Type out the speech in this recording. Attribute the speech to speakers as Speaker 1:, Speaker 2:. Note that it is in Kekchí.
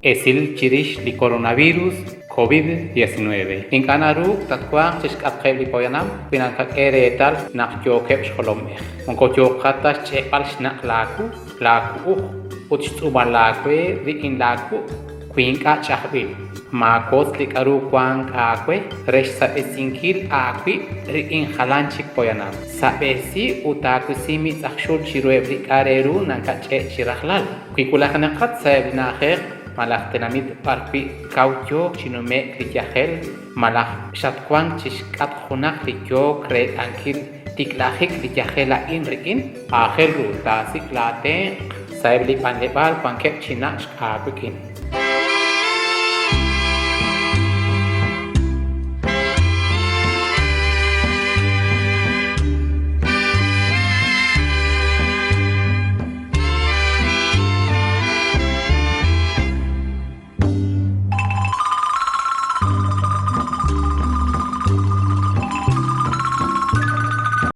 Speaker 1: Esil chirix li coronavirus COVID-19. Ink'a' naruuk tatwanq chi xk'atqeb' li poyanam wi nakak'e reetal naq yookeb' xjolomb'ej. Moko yooqat ta xch'e'b'al xnaq' laawu, laawu'uj ut xtz'uumal laawe rik'in laawuq' wi ink'a' ch'ajb'il. Maawotz li k'aru wank aawe re xsab'esinkil aawib' rik'in jalan chik poyanam. Sab'esi ut taawisi mitz' aj xul chiruheb' li k'a' re ru nakach'e' chi rajlal. Wi wulajnaqat sa'eb' li na'ajej malaj tenamit b'arwi' kaw yook chi nume'k li yajel malaj xatwank chi xk'atq junaq li yook reek'ankil tiklajik li yajel a'in rik'in, aajel ru taasik' laatenq' sa'eb' li b'anleb'aal wankeb' chi nach' aawik'in.